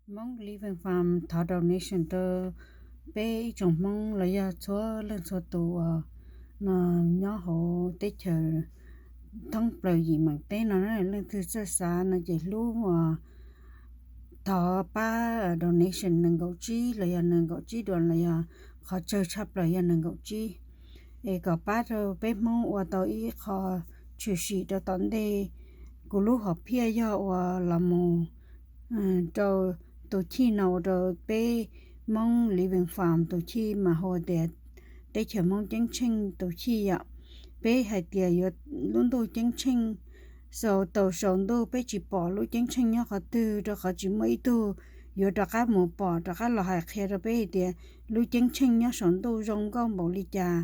Hmoob Living Farm thov donation rau peb ib tsoom Hmoob los yog txhua leej txhua tus uas no nyob hauv teb chaws thoob plaws yim meem teb no. Leej twg txawj xav no ces hlub uas thov pab donation nees nkaum tsib los yog nees nkaum tsib duas los yog qhov tsawg tshaj plaws yog nees nkaum tsib, es kom pab rau peb Hmoob ua tau ib qho tshwm sim rau tom ntej. Kuv lub hom phiaj yog uas los mus rau tus chij no ua rau peb Hmoob Living Farm tus chij mas hu tias teb chaws Hmoob Ceeb Tsheej tus chij yom. Peb hais tias yuav lub ntuj ceeb tsheej, xaus tau saum ntuj peb tsis pom lub ceeb tsheej nyob qhov twg, rau qhov tsis muaj ib tug yuav rov qab mus pom rov qab los hais qhia rau peb hais tias lub ceeb tsheej nyob saum ntuj zoo nkauj npaum li cas.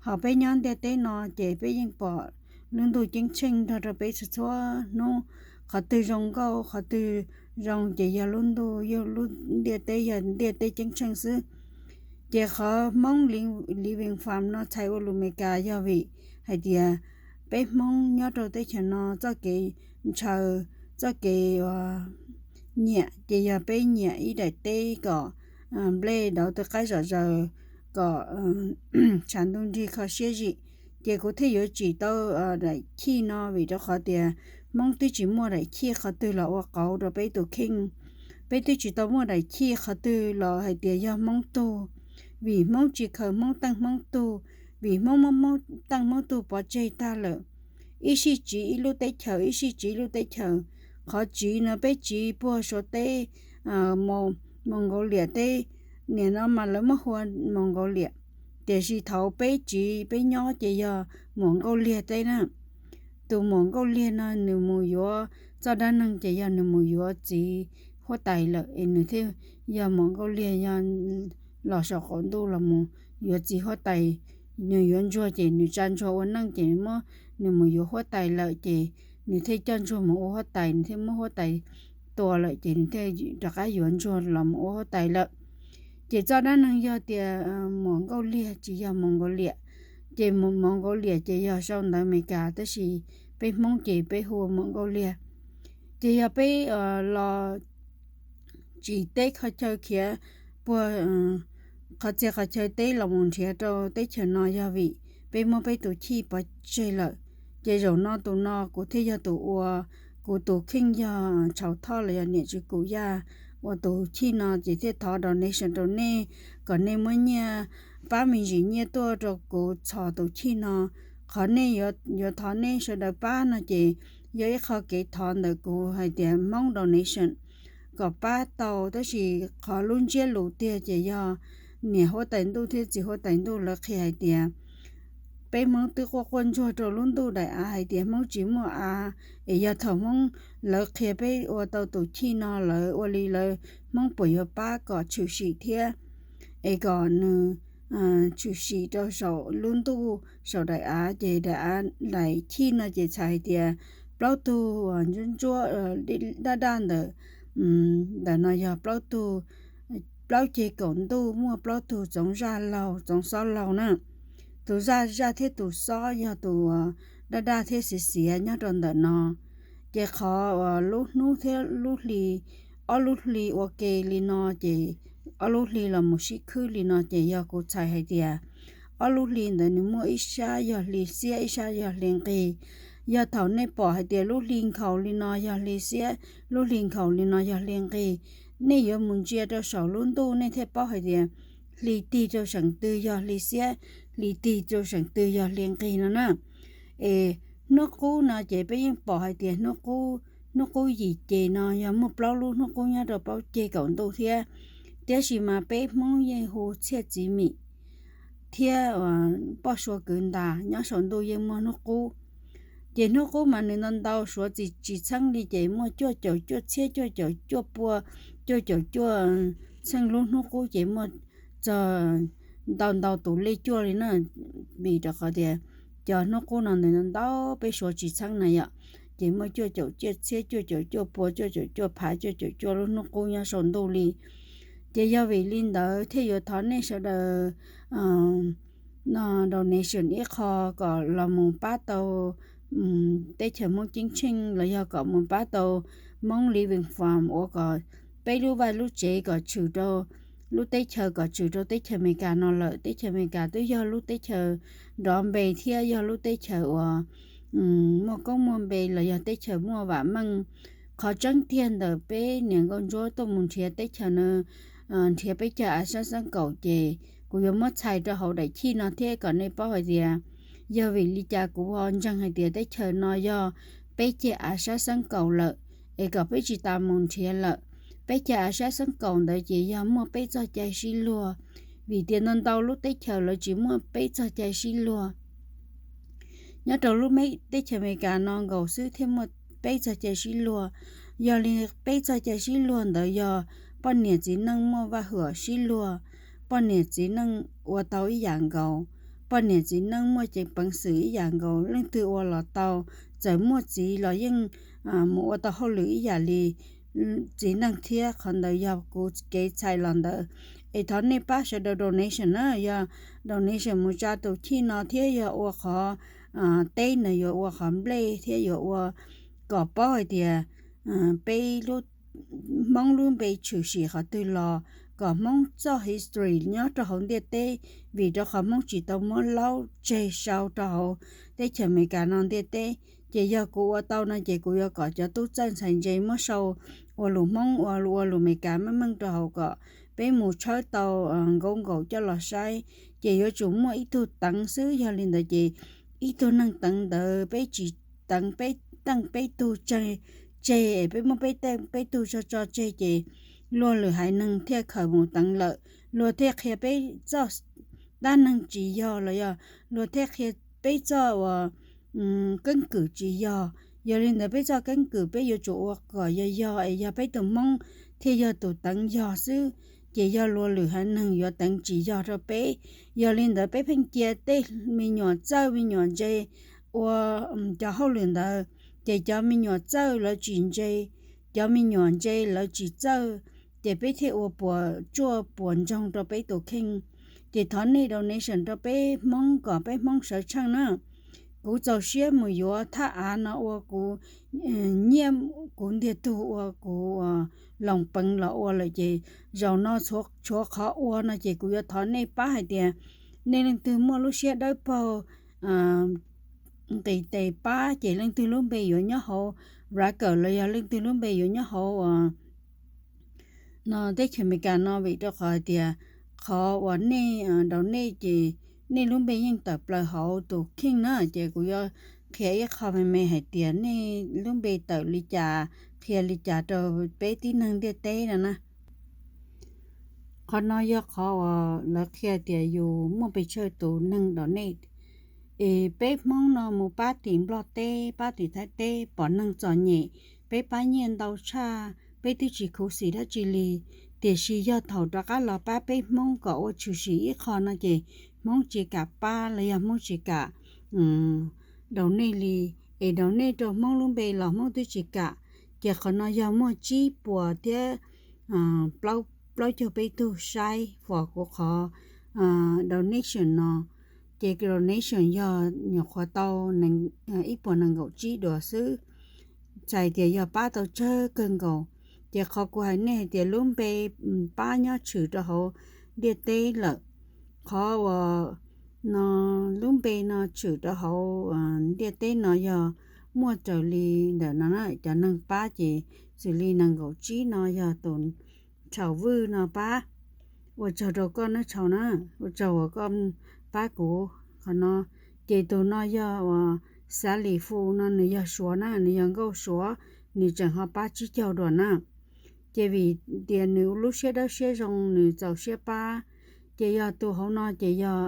Ho peb nyob ntiaj teb no ces peb yeej pom lub ntuj ceeb tsheej nrog rau peb txhua txhua hnub. Qhov twg zoo nkauj, qhov twg zoo ces yog lub ntuj, yog lub ntiaj teb, yog ntiaj teb ceeb tsheej xwb. Ces qhov Hmoob Living Farm no txhais ua lus Amelikas yog vim hais tias peb Hmoob nyob rau teb chaws no txoj kev ntshaw, txoj kev nyiam ces yog peb nyiam ib daim teb kom nplej dauv tw qaib zom zaws, kom tshav ntuj nrig kho siab zim. Ces kuv thiaj yuav tsim tau daim chij no vim rau qhov tias Hmoob twb tsis muaj daim chij qhov twg los ua qauv rau peb tus kheej. Peb twb tsis tau muaj daim chij qhov twg los hais tias yog Hmoob tug, vim Hmoob tsis khaws Hmoob teej Hmoob tug, vim Hmoob muab Hmoob teej Hmoob tug pov tseg tag lawm. Ib sij tsiv ib lub teb chaws, ib sij tsiv ib lub teb chaws. Qhov tsiv no peb tsiv puag Suav teb, Mongolia teb, nim no mas lawv muab hu ua Mongolia, tiam sis thaum peb tsiv peb nyob ces yog muam Nkauj Liag teb na. Tus muam Nkauj Liag no nws mus yuav txoj dab neeg ces yog nws mus yuav txiv huab tais lawm es nws thiaj yog muam Nkauj Liag yog los saum qaum ntuj los mus yuav txiv huab tais. Nws yuav ntsuag ces nws tsa ntsuag ua neej ces muab nws mus yuav huab tais lawm ces nws thiaj coj ntsuag mus ua huab tais, nws thiaj muab huab tais tua lawm ces nws thiaj rov qab yuav ntsuag los mus ua huab tais lawm. Ces txoj dab neeg yog tias muam Nkauj Liag tsis yog Mongolia. Ces muam Nkauj Liag ces yog sau ntawv Amelikas tab sis peb Hmoob ces peb hu ua muam Nkauj Liag. Ces yog peb los tsim teb kho chaw khiav puag qhov txhia qhov chaw teb los mus nrhiav rau teb chaws no yog vim peb muab peb tus chij pov tseg lawm. Ces zaum no tus no kuv thiaj yog tus ua, kuv tus kheej yog Tshauv Thoj los yog Niam Tswv Kum Yaj ua tus chij no ces thiaj thov donation rau nej kom nej muab nyiaj pab me ntsis nyiaj tuaj rau kuv txhos tus chij no. Qhov nej yuav thov nej sawv daws pab no ces yog ib qho kev thov ntawm kuv hais tias Hmoob donation kom pab tau, tab sis qhov lub ntsiab lus tiag ces yog niam huab tais ntuj thiab txiv huab tais ntuj lawv qhia hais tias peb Hmoob twb quaj quaj ntsuag rau lub ntuj daim av hais tias Hmoob tsis muaj av, es yog thaum Hmoob lawv qhia peb ua tau tus chij no lawv ua li lawv Hmoob puas yuav pab kom tshwm sim thiab, es kom nws tshwm sim rau saum lub ntuj saum daim av. Ces daim av daim chij no ces txhais hais tias plaub tug ntsuab ntsuab daj daj ntawm, ntawm no yog plaub tug, plaub ceg kaum ntuj muaj plaub tug txoov zaj laug txoov xob laug na. Tus zaj zaj thiab tus xob yog tus daj daj thiab xiav xiav nyob rau ntawm no. Ces qhov lub hnub thiab lub hli, ob lub hli ua ke li no ces ob lub hli los mus sib khwb li no ces yog kuv txhais hais tias ob lub hli ntawd nws muaj ib sab yog hli xiab ib sab yog hli nqig. Yog thaum nej pom hais tias lub hli nkhaus li no yog hli xiab, lub hli nkhaus li no yog hli nqig, nej yuav mus ntsia rau saum lub ntuj nej thiaj paub hais tias hli tig rau seem twg yog hli xiab, hli tig rau seem twg yog hli nqig no na. Es hnub qub no ces peb yeej pom hais tias hnub qub, hnub qub yim ces no yog muaj plaub lub hnub qub nyob rau plaub ceg kaum ntuj thiab. Tiam sis mas peb Hmoob yeej hu txhiaj txiv mim thiab poj suav kwv ntas nyob saum ntuj yeej muaj hnub qub. Ces hnub qub mas nws ntau ntau, suav tsis txheeb li ces muaj cuaj caum cuaj txhiab cuaj caum cuaj pua, cuaj caum cuaj txheej lub hnub qub ces muaj txog ntau ntau tus lej cuaj li na. Vim rau qhov tias cov hnub qub no ntawd ntau ntau peb suav tsis txheeb na yom, ces muaj cuaj caum cuaj txhiab cuaj caum cuaj pua cuaj caum cuaj phav cuaj caum cuaj lub hnub qub nyob saum ntuj li. Ces yog vim li ntawd thiaj yuav thov nej sawv daws no donation ib qho kom los mus pab tau teb chaws Hmoob Ceeb Tsheej los yog kom mus pab tau Hmoob Living Farm ua kom peb lub vaj lub tsev kom tshwm rau lub teb chaws, kom tshwm rau teb chaws Amelikas no lawm. Teb chaws Amelikas twb yog lub teb chaws nrov npe thiab yog lub teb chaws uas muaj koob muaj npe los yog teb chaws muaj vam meej. Qhov tseeb tiag ntawm peb niam nkauj ntsuab tuaj mus nrhiav teb chaws no, nrhiav peb caug av sab xeeb kaum ces kuv yuav muab txhais rau hauv daim chij no thiab kom nej paub hais tias yog vim li cas kuv ho ntseeg hais tias teb chaws no yog peb caug av sab xeeb kaum lawm, es kom peb tsis tas mus nrhiav lawm. Peb caug av sab xeeb kaum ntawd ces yog muaj peb txoj cai sib luag, vim tias ntau ntau lub teb chaws lawv tsis muaj peb txoj cai sib luag. Nyob rau lub teb chaws Amelikas no nkaus xwb thiaj muaj peb txoj cai sib luag. Yog li peb txoj cai sib luag ntawd yog poj niam txiv neej muaj vaj huam sib luag, poj niam txiv neej ua tau ib yam nkaus, poj niam txiv neej muaj ceev peev xwm ib yam nkaus, leej twg ua los tau, txawm muaj txiv los yeej mus ua tau hauj lwm ib yam li txiv neej thiab. Qhov ntawd yog kuv kev txhais los ntawd. Es thov nej pab sawv daws donation na, yog donation mus tsa tus chij no thiab yog ua qhov teb na, yuav ua qhov nplej thiab yuav ua kom paub hais tias peb lub Hmoob lub npe tshwm sim qhov twg los, kom Hmoob txoj history nyob rau hauv ntiaj teb, vim rau qhov Hmoob tsis tau muab laub tseg sau rau hauv teb chaws Amelikas no ntiaj teb. Ces yog kuv ua tau no ces kuv yuav kom cov tub txawj ntxhais ntse muab sau ua lus Hmoob, ua ua lus Amelikas meej meej rau hauv kom peb mus tshawb tau nkaub nkaus coj los saib. Ces yuav tsum muaj ib tug teev xwb, yog li ntawd ces ib tug neeg teev ntawd peb tsis teev peb teej peb tug tseg, es peb muab peb teej peb tug tso tso tseg ces luag lwm haiv neeg thiaj khaws mus teev lawm, luag thiaj qhia peb txoj dab neeg tsis yog los yog luag thiaj qhia peb txoj uas keeb kwm tsis yog. Yog li ntawd peb txoj keeb kwm peb yuav tsum ua kom yog yog es yog peb tus Hmoob thiaj yog tus teev yog xwb, ces yog luag lwm haiv neeg yuav teev tsis yog rau peb. Yog li ntawd peb pheej cia tej me nyuam txawj me nyuam ntse ua cov hauj lwm ntawd, ces cov me nyuam txawj lawv tsis ntse, cov me nyuam ntse lawv tsis txawj, ces peb thiaj ua puas tsuaj puas ntsoog rau peb tus kheej. Ces thov nej donation rau peb Hmoob kom peb Hmoob sawv tsheej na. Kuv txaus siab mus yuav thaj av no ua kuv nyiaj, kuv ntiag tug ua kuv loos peev los ua lawm ces zaum no tshuav qhov ua no ces kuv yuav thov nej pab hais tias nej leej twg muaj lub siab dawb paug nqis tes pab ces leej twg lub npe yuav nyob hauv record los yog leej twg lub npe yuav nyob hauv no teb chaws Amelikas no, vim rau qhov hais tias qhov uas nej donate ces nej lub npe yeej tawm plaws hauv tus kheej na. Ces kuv yuav qhia ib qho me me hais tias nej lub npe tawm li cas, qhia li cas rau peb tib neeg ntiaj teb no na. Qhov no yog qhov uas lawv qhia tias yus muaj pes tsawg tus neeg donate. Es peb Hmoob no mus pab tim Nplog teb, pab tim Thaib teb, pom neeg txom nyem, peb pab nyiaj ntau tshaj, peb twb tsis khuv xim dab tsi li. Tiam sis yog thaum rov qab los pab peb Hmoob kom ua tshwm sim ib qho no ces Hmoob tsis kam pab los yog Hmoob tsis kam donate li. Es donate rau Hmoob lub npe los Hmoob twb tsis kam. Ces qhov no yog muaj tsib puas thiab plaub caug peb tug saib fom kuv qhov donation no. Ces donation yog nyuam qhuav tau ib puas nees nkaum tsib duas xwb, txhais tias yog pab tau tsawg kawg nkaus. Ces qhov kuv hais nej hais tias lub npe pab nyob tshwm rau hauv ntiaj teb lawm. Qhov uas no lub npe no tshwm rau hauv ntiaj teb no yog muaj raws li ntawm no na, cov neeg pab ces xws li nees nkaum tsib no yog tus Tshau Vwj no pab. Ua tsaug rau koj na Tshau na, ua tsaug uas koj pab kuv qhov no. Ces tus no yog uas Xav Lis Fu no nws yog Suav na, nws yog nkauj Suav, nws tseem ho pab tsib caug duas na. Ces vim tias nws lub siab dawb siab zoo nws txaus siab pab. Ces yog tus hauv no ces yog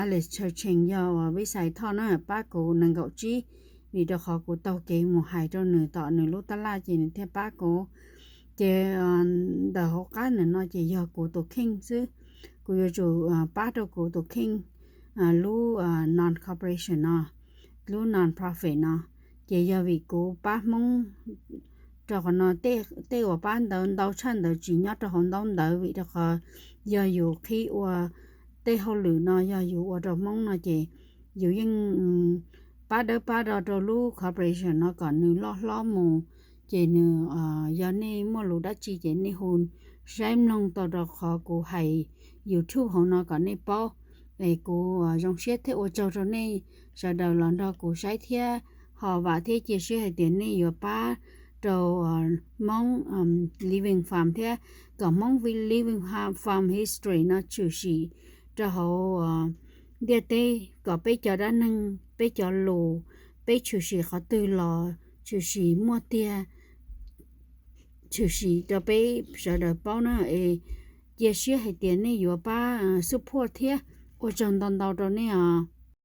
Alex Chaw Tsheej, yog uas Vij Xais Thoj na, pab kuv nees nkaum tsib, vim rau qhov kuv taug kev mus hais rau nws tom nws lub tab laj ces nws thiaj pab kuv. Ces ntawm hauv qab ntawm no ces yog kuv tus kheej xwb, kuv yuav tsum pab rau kuv tus kheej lub non-corporation no, lub non-profit no. Ces yog vim kuv pab Hmoob rau qhov no, tej uas pab ntawd ntau tshaj ntawd tsis nyob rau hauv ntaub ntawv, vim rau qhov yog yus qhib ua tej hauj lwm no yog yus ua rau Hmoob no ces yus yeej pab dawb pab do rau lub corporation no kom nws loj hlob mus. ces nws, yog nej muaj lus dab tsi ces nej hu saib mloog tau rau qhov kuv hais YouTube hauv no kom nej paub. Es kuv zoo siab thiab ua tsaug rau nej sawv daws los nrog kuv saib thiab, ho vam thiab cia siab hais tias nej yuav pab rau Hmoob Living Farm thiab kom Hmoob Living Farm History no tshwm sim rau hauv ntiaj teb, kom peb cov dab neeg, peb cov lus, peb tshwm sim qhov twg los tshwm sim muaj tiag, tshwm sim rau peb sawv daws paub na. Es cia siab hais tias nej yuav pab support thiab, ua tsaug ntau ntau rau nej os.